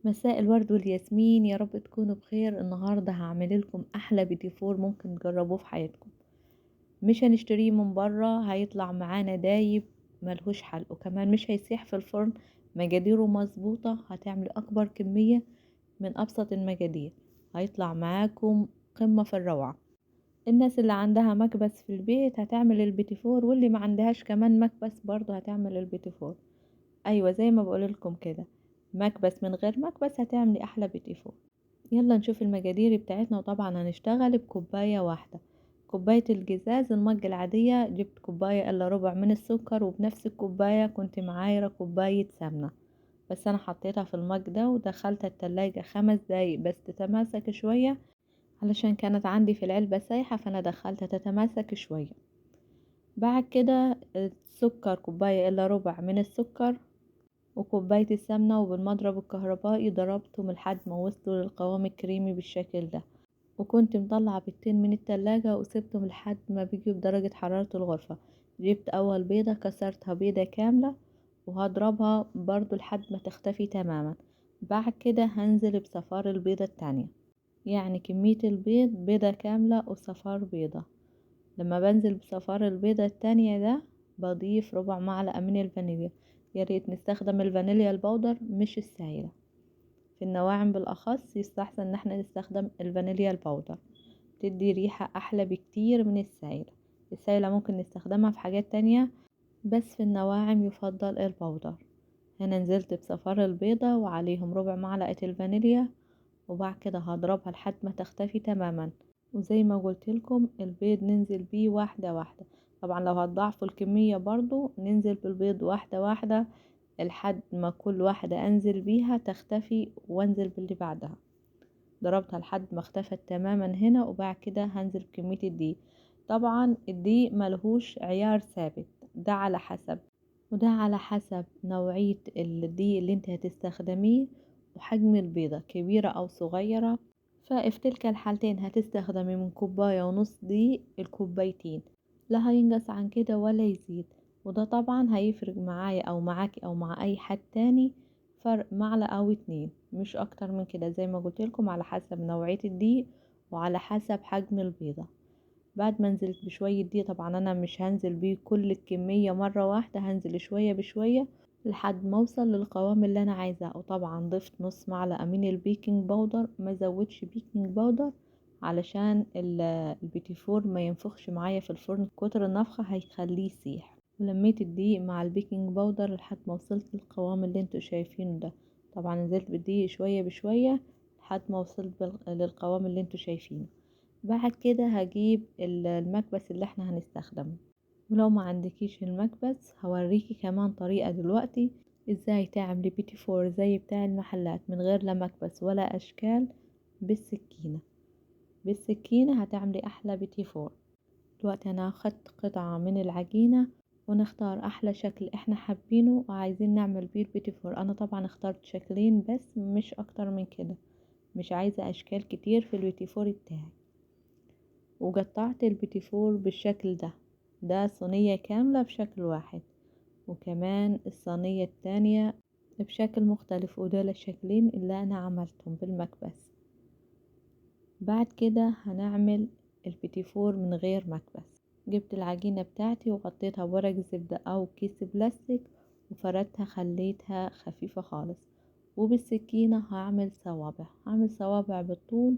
مساء الورد والياسمين، يا رب تكونوا بخير. النهاردة هعمل لكم احلى بيتي فور ممكن تجربوه في حياتكم، مش هنشتريه من بره، هيطلع معانا دايب ملهوش حل، وكمان مش هيسيح في الفرن. مقاديره مظبوطة، هتعمل اكبر كمية من ابسط المقادير، هيطلع معاكم قمة في الروعة. الناس اللي عندها مكبس في البيت هتعمل البيتي فور، واللي ما عندهاش كمان مكبس برضو هتعمل البيتي فور. ايوه زي ما بقول لكم كده، مكبس من غير مكبس هتعملي احلى بيتي فور. يلا نشوف المقادير بتاعتنا. وطبعا هنشتغل بكوبايه واحده، كوبايه الجزاز المج العاديه. جبت كوبايه الا ربع من السكر، وبنفس الكوبايه كنت معايره كوبايه سمنه، بس انا حطيتها في المج ده ودخلتها التلاجة 5 دقايق بس تتماسك شويه، علشان كانت عندي في العلبه سايحه، فانا دخلتها تتماسك شويه. بعد كده السكر كوبايه الا ربع من السكر وكوباية السمنة، وبالمضرب الكهربائي ضربتهم لحد ما وصلوا للقوام الكريمي بالشكل ده. وكنت مطلعة بيضتين من التلاجة وسبتهم لحد ما بيجوا بدرجة حرارة الغرفة. جبت أول بيضة كسرتها بيضة كاملة وهضربها برضو لحد ما تختفي تماما. بعد كده هنزل بصفار البيضة التانية، يعني كمية البيض بيضة كاملة وصفار بيضة. لما بنزل بصفار البيضة التانية ده بضيف ربع معلقة من الفانيليا. يا ريت نستخدم الفانيليا ال powder مش السائلة، في النواعم بالأخص يستحسن ان احنا نستخدم الفانيليا ال powder، بتدي ريحة احلى بكتير من السائلة. السائلة ممكن نستخدمها في حاجات تانية، بس في النواعم يفضل ال powder. هنا نزلت بصفار البيضة وعليهم ربع معلقة الفانيليا، وبعد كده هضربها لحد ما تختفي تماما. وزي ما قلت لكم البيض ننزل بيه واحدة واحدة، طبعا لو هتضاعفوا الكمية برضو ننزل بالبيض واحدة واحدة لحد ما كل واحدة انزل بيها تختفي وانزل باللي بعدها. ضربتها لحد ما اختفت تماما هنا، وبعد كده هنزل بكمية الدقيق. طبعا الدقيق ملهوش عيار ثابت، ده على حسب، وده على حسب نوعية الدقيق اللي انت هتستخدميه وحجم البيضة كبيرة او صغيرة. ففي تلك الحالتين هتستخدمي من كوباية ونص دقيق الكوبايتين، لا هينقص عن كده ولا يزيد. وده طبعا هيفرق معايا او معاكي او مع اي حد تاني فرق معلقة او 2، مش اكتر من كده. زي ما قلت لكم على حسب نوعية الدقيق وعلى حسب حجم البيضة. بعد ما نزلت بشوية دقيق، طبعا انا مش هنزل بيه كل الكمية مرة واحدة، هنزل شوية بشوية لحد ما اوصل للقوام اللي انا عايزاه. وطبعا ضفت نص معلقة من ال baking powder، ما زودش baking powder علشان البيتي فور ما ينفخش معايا في الفرن، كتر النفخة هيخليه يسيح. ولميت الدقيق مع ال baking powder لحد ما وصلت للقوام اللي انتوا شايفينه ده. طبعا نزلت بالدقيق شوية بشوية لحد ما وصلت للقوام اللي انتوا شايفينه. بعد كده هجيب المكبس اللي احنا هنستخدمه، ولو ما عندكيش المكبس هوريكي كمان طريقة دلوقتي ازاي تعملي بيتي فور زي بتاع المحلات من غير لا مكبس ولا اشكال، بالسكينة. بالسكينة هتعملي احلى بيتي فور. دلوقتي انا اخدت قطعة من العجينة ونختار احلى شكل احنا حابينه وعايزين نعمل بيه البيتي فور. انا طبعا اخترت شكلين بس، مش اكتر من كده، مش عايزة اشكال كتير في البيتي فور بتاعي. وقطعت البيتي فور بالشكل ده، ده صينية كاملة بشكل واحد، وكمان الصينية التانية بشكل مختلف، ودول الشكلين اللي انا عملتهم بالمكبس. بعد كده هنعمل البيتي فور من غير مكبس. جبت العجينة بتاعتي وغطيتها بورق زبدة او كيس بلاستيك وفردتها، خليتها خفيفة خالص. وبالسكينة هعمل صوابع، هعمل صوابع بالطول،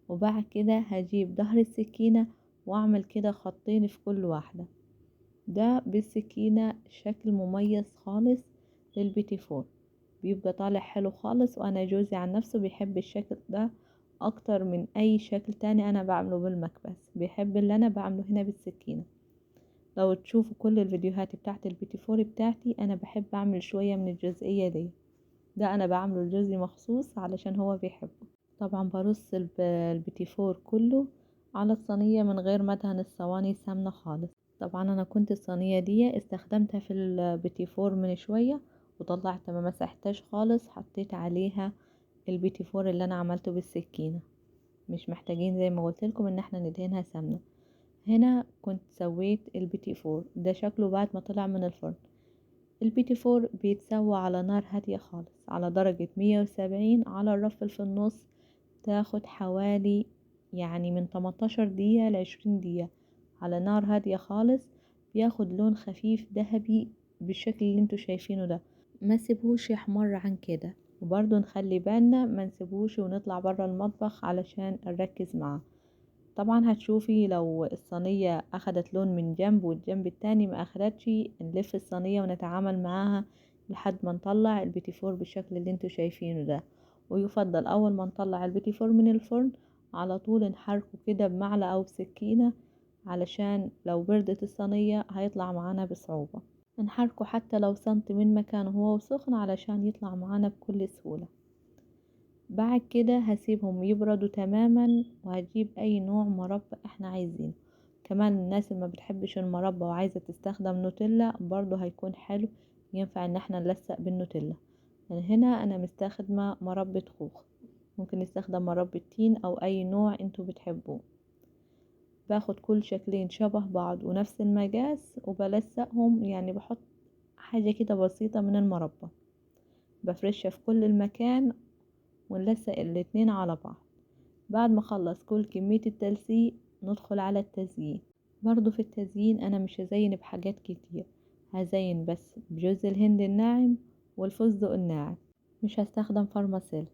وبعد كده هجيب ظهر السكينة واعمل كده خطين في كل واحدة. ده بالسكينة شكل مميز خالص للبيتي فور، بيبقى طالع حلو خالص. وانا جوزي عن نفسه بيحب الشكل ده اكتر من اي شكل تاني انا بعمله بالمكبس، بيحب اللي انا بعمله هنا بالسكينة. لو تشوفوا كل الفيديوهات بتاعت البيتي فور بتاعتي انا بحب اعمل شوية من الجزئية دي، ده انا بعمله لجوزي مخصوص علشان هو بيحبه. طبعا برص البيتي فور كله على الصينية من غير ما ادهن الصواني سمنة خالص. طبعا انا كنت الصينية دي استخدمتها في البيتي فور من شوية وطلعت ما مسحتهاش خالص، حطيت عليها البيتي فور اللي انا عملته بالسكينة. مش محتاجين زي ما قلت لكم ان احنا ندهنها سمنة. هنا كنت سويت البيتي فور ده شكله بعد ما طلع من الفرن. البيتي فور بيتسوى على نار هادية خالص على درجة 170 على الرف في النص، تاخد حوالي يعني من 18 دقيقة ل20 دقيقة على نار هادية خالص. بياخد لون خفيف ذهبي بالشكل اللي انتوا شايفينه ده، ما سيبهوش يحمر عن كده. وبرضو نخلي بالنا ما نسيبهوش ونطلع برا المطبخ علشان نركز معاه. طبعا هتشوفي لو الصينية اخدت لون من جنب والجنب التاني ما اخدتش، نلف الصينية ونتعامل معاها لحد ما نطلع البيتي فور بالشكل اللي انتوا شايفينه ده. ويفضل اول ما نطلع البيتي فور من الفرن على طول نحركه كده بمعلقة او بسكينة، علشان لو بردت الصينية هيطلع معانا بصعوبة. نحركه حتى لو سنتي من مكانه هو سخن علشان يطلع معانا بكل سهولة. بعد كده هسيبهم يبردوا تماما، وهجيب اي نوع مربى احنا عايزينه. كمان الناس اللي ما بتحبش المربى وعايزة تستخدم نوتيلا برضو هيكون حلو، ينفع ان احنا نلصق بالنوتيلا. يعني هنا انا مستخدمة مربى خوخ، ممكن نستخدم مربى تين او اي نوع انتوا بتحبوه. باخد كل شكلين شبه بعض ونفس المقاس وبلصقهم، يعني بحط حاجة كده بسيطة من المربى بفرشها في كل المكان ونلصق الاتنين على بعض. بعد ما اخلص كل كمية التلصيق ندخل على التزيين. برضو في التزيين انا مش هزين بحاجات كتير، هزين بس بجوز الهند الناعم والفستق الناعم، مش هستخدم فرماسيل.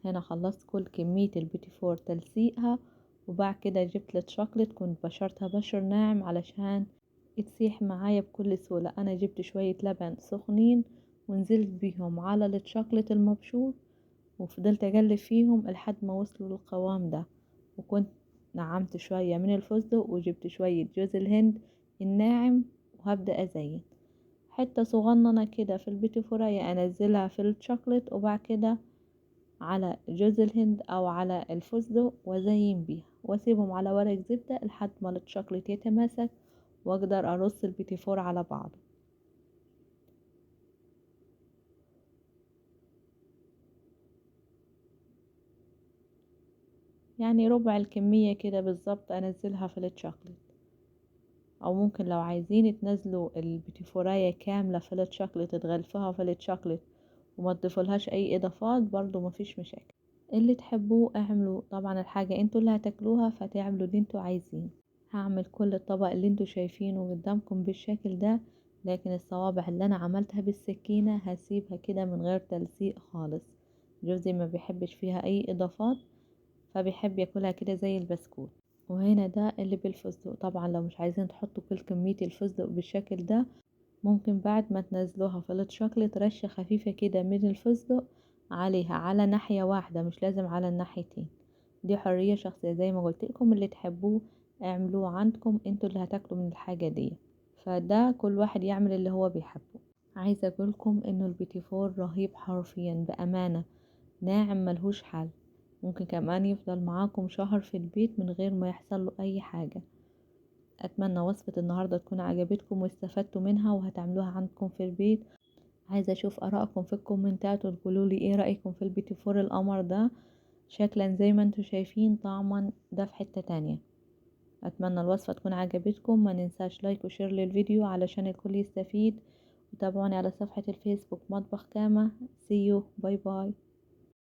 هنا خلصت كل كمية البيتي فور تلصيقها، وبعد كده جبت الشوكليت كنت بشرتها بشر ناعم علشان تسيح معايا بكل سهولة. انا جبت شوية لبن سخنين ونزلت بيهم على الشوكليت المبشور وفضلت اقلب فيهم لحد ما وصلوا للقوام ده، وكنت نعمت شوية من الفستق وجبت شوية جوز الهند الناعم. وهبدأ ازين حتة صغننة كده في البيتي فوراية انزلها في الشوكليت، وبعد كده على جوز الهند او على الفستق وازين بيها، واسيبهم على ورق زبدة لحد ما الشوكليت يتماسك واقدر ارص البيتي فور على بعضه. يعني ربع الكمية كده بالظبط انزلها في الشوكليت، او ممكن لو عايزين تنزلوا البيتيفوراية كاملة في الشوكليت تغلفوها في الشوكليت وما تضيفولهاش اي اضافات برضو مفيش مشاكل. اللي تحبوه اعملوا، طبعا الحاجة انتوا اللي هتاكلوها فتعملوا اللي انتوا عايزينه. هعمل كل الطبق اللي انتوا شايفينه قدامكم بالشكل ده، لكن الصوابع اللي انا عملتها بالسكينة هسيبها كده من غير تلزيق خالص. جوزي ما بيحبش فيها اي اضافات فبيحب ياكلها كده زي البسكوت. وهنا ده اللي بالفستق، طبعا لو مش عايزين تحطوا كل كمية الفستق بالشكل ده ممكن بعد ما تنزلوها في الشوكليت رشة خفيفة كده من الفستق عليها على ناحية واحدة، مش لازم على الناحيتين. دي حرية شخصية زي ما قلت لكم، اللي تحبوه اعملوه عندكم، انتوا اللي هتاكلوا من الحاجة دي، فده كل واحد يعمل اللي هو بيحبه. عايزة اقولكم انه البيتي فور رهيب حرفيا بأمانة، ناعم ملهوش حل، ممكن كمان يفضل معاكم شهر في البيت من غير ما يحصل له اي حاجة. اتمنى وصفة النهاردة تكون عجبتكم واستفدتوا منها وهتعملوها عندكم في البيت. عايزة اشوف ارائكم في الكومنتات وتقولوا لي ايه رأيكم في البيتي فور القمر ده، شكلا زي ما انتم شايفين، طعما ده في حتة تانية. اتمنى الوصفة تكون عجبتكم، ما ننساش like و share للفيديو علشان الكل يستفيد، وتابعوني على صفحة الفيسبوك مطبخ كامة. See you, bye bye.